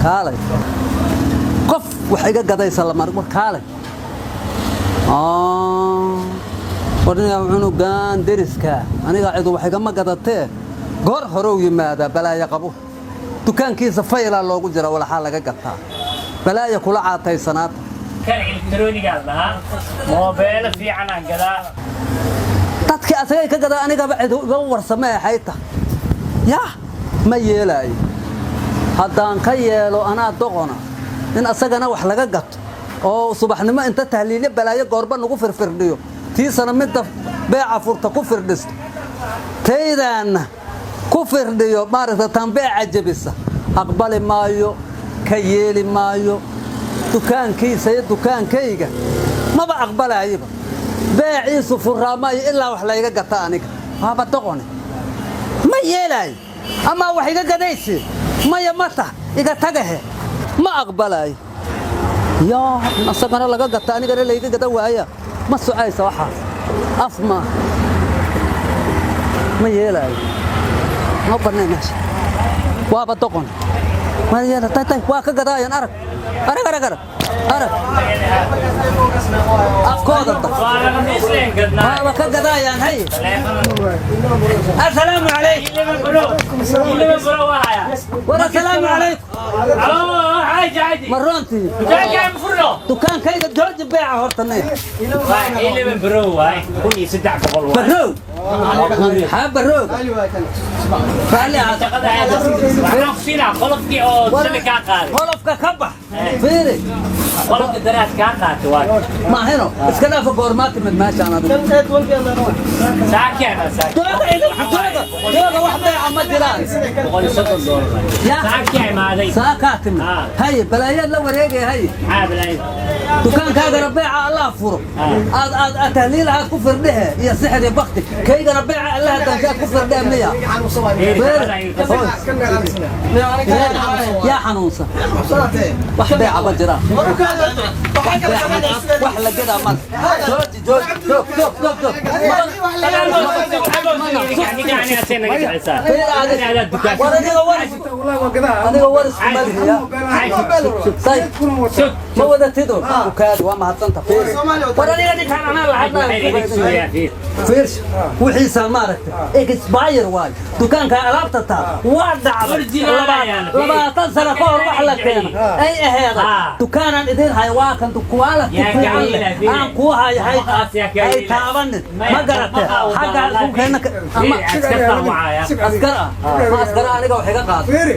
Kaalay, qof wax iga gadaysa lama war. Kaalay, war ningaa cunugan deriska aniga cidu wax igama gadatee. Goor hore u yimaadaa, balaayo qabo. Dukaankiisa faylaa loogu jira, walaxaa laga gataa. Balaaya kula caataysanaata. Kan elektaroonigaa lahaa, moobeelo fiican aan gadaa. Dadkii asagay ka gadaa, anigaba cid iga warsamee xayta. Yah, ma yeelaayo. Haddaan ka yeelo, anaa doqona in asagana wax laga gato oo subaxnimo inta tahliilyo balaayo goorba nagu firfirdhiyo, tiisana midda beeca furta ku firdhisto, taydaanna ku firdhiyo, maaragta, tan beeca jebisa. Aqbali maayo, ka yeeli maayo. Dukaankiisa iyo dukaankayga maba aqbalaayiba. Beeciisu furaa maayo ilaa wax layga gata. Aniga waaba doqone, ma yeelaayo. Amaa wax iga gadaysi maya, ma tah, iga tagahe, ma aqbalaayo. Yaa in asagana laga gata, anigana layga gada waaya, ma socaysa waxaas. Af maaha, ma yeelaayo. Ma bannay meesha, waaba doqon. Ma yeela. Tay tay, waa ka gadaayan. Arag, arag, arag, arag, arag afkooda da. Waa laga miisleen gadnaa. Waaba ka gadaayaan. Hay, assalaamu calaykum. Ilima bro waa haya. War, assalaamu calaykum. Xaaji, xaaji. Ma roontii? Dukaankaan furno. Dukaankayga jooji beeca horta ne. Waa ilima bro waay, 1300 waay. Barrow xaa barrowga raalli ahaad. Shaqada aad waxaan ku siinaa qolofkii oo shalay kaa qaaday. Qolofka ka bax, fiiri. Qolofka daraad kaa qaatay waa. Maahino, iska dhaafa. Goormaa timid meeshaan adigu? Saakeena saak. Jooga idinku, jooga, jooga, wax beeca ma jiraan. $130. Ya. Saakia imaaday. Saakaa timid? Ah. Haye, balaayaad la wareegaya, haye. Maxaa bilaay? Dukaankaagana beeca Allah furo. Aad aad aad tahliil aad ku firdhehe iyo sixir iyo bakti, kaygana beeca Allah danshaad ku firdhehe miya? Yaa xanuunsan? Wax beeca ma jiraan, wax la gadaa mal. Jooji, jooji, joog, joog, joog, joog. War adiga waris, adiga waris kumalihiya. Say ma wadatid ukaadi, waa mahadsanta. Fiiri, war adiga ninkaan anaa lacag. Fiirs wixiisaan, maaragtay, expire waayo. Dukaanka alaabta taa waa dhacday 20 sano ka hor wax la keena ay aheeday. Dukaanaan idin hayo, waa kan quality fiican leh aan kuu hayo. Hay taabanin, ma garate? Xagga isku keena ama askar ah, ma askar ah, aniga wax iga qaado. Fiiri,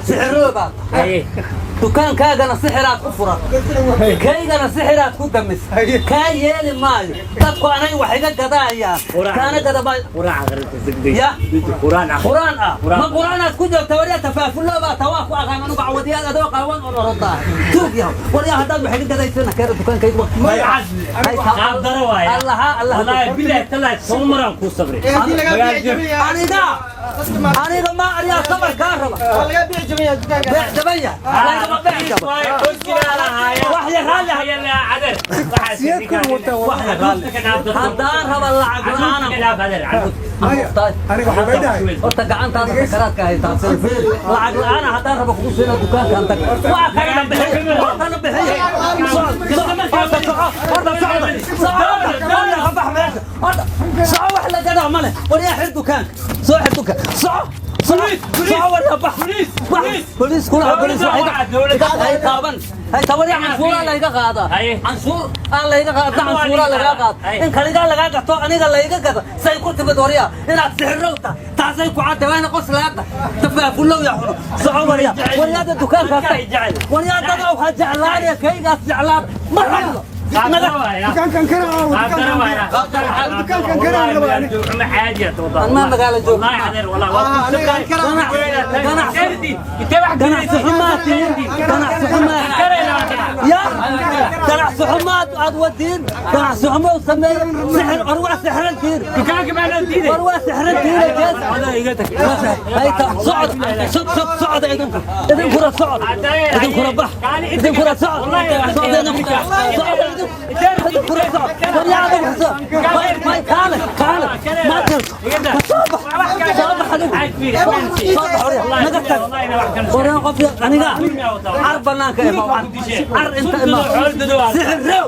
sixiroo baa tahay. Dukaankaagana sixiraad ku furan, kaygana sixiraad ku damis. Kaa yeeli maayo. Dadku anay wax iga gadaayaan, kaana gada maayo. Ya quraan ah, ma quraanaad ku joogta? Waryaa, tafaafullo baa taa, waa ku aqaan anugu. Cawadiyaad adoo qaawan oo orodaa, tuug yahow. Waryaa, haddaad wax iga gadaysana keena dukaankayga. Allaha, allaha. Aniga, aniga ma aryaa sabar kaa raba. Beec jaban yahay, laygama beec jaba. Wax yar raalli, wax yar raalli. Haddaan raba lacag la'aanan. Horta gacantaada sakaraadka haytaa. Fiir, lacag la'aana haddaan raba kugu siina. Dukaankaan tag, waa kalena bixiy, hortana bixiy. Horta soco, horta socda, soco, horta ka bax meesha, horta soco. Wax la gadaa ma leh. War yaa xir dukaanka, soo xir dukaan. Soco, soco, soco, war yaa bax, bax. Boliis kula, boliis wax iga hay taaban, hay taaban. Yaa canshuuraa layga qaadaa, canshuur aa layga qaada, canshuuraa lagaa qaada. In kaligaa lagaa gato, aniga layga gada, say ku timid? Waryaa, inaad sixirrow tahay taasay ku cadda, waana qoslaada. Tafaafulow yaa xuno, soco waryaa. Waryaada dukaankaas tag, waryaa. Dad ha jeclaanaya, kaygaas jeclaan ma rabno. Dukaankan kana Anmaa magaalo joog. Ganacsi xumaa tihiin, ganacsi xumaa ya, ganacsi xumaad aad wadiin, ganacsi xumo sameeye, sixir. War waa sixrantiin, war waa sixrantiin. Hayta, socod, sod sod, socda idinku, idinkuna socod, idinkuna bax, idinkuna socod, socda idinku, socda idinku, idinkuna socod. War yaa adigu soo may may, kaale, kaale, ma jirto, ma soo bax, soo bax adigu. Soo bax waryaa, naga tag. Waryaa qof aniga car banaanka ima car inta ima sixirrow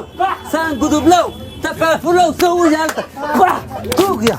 saan gudublow tafaafulow soo u yaalta bax tuugya.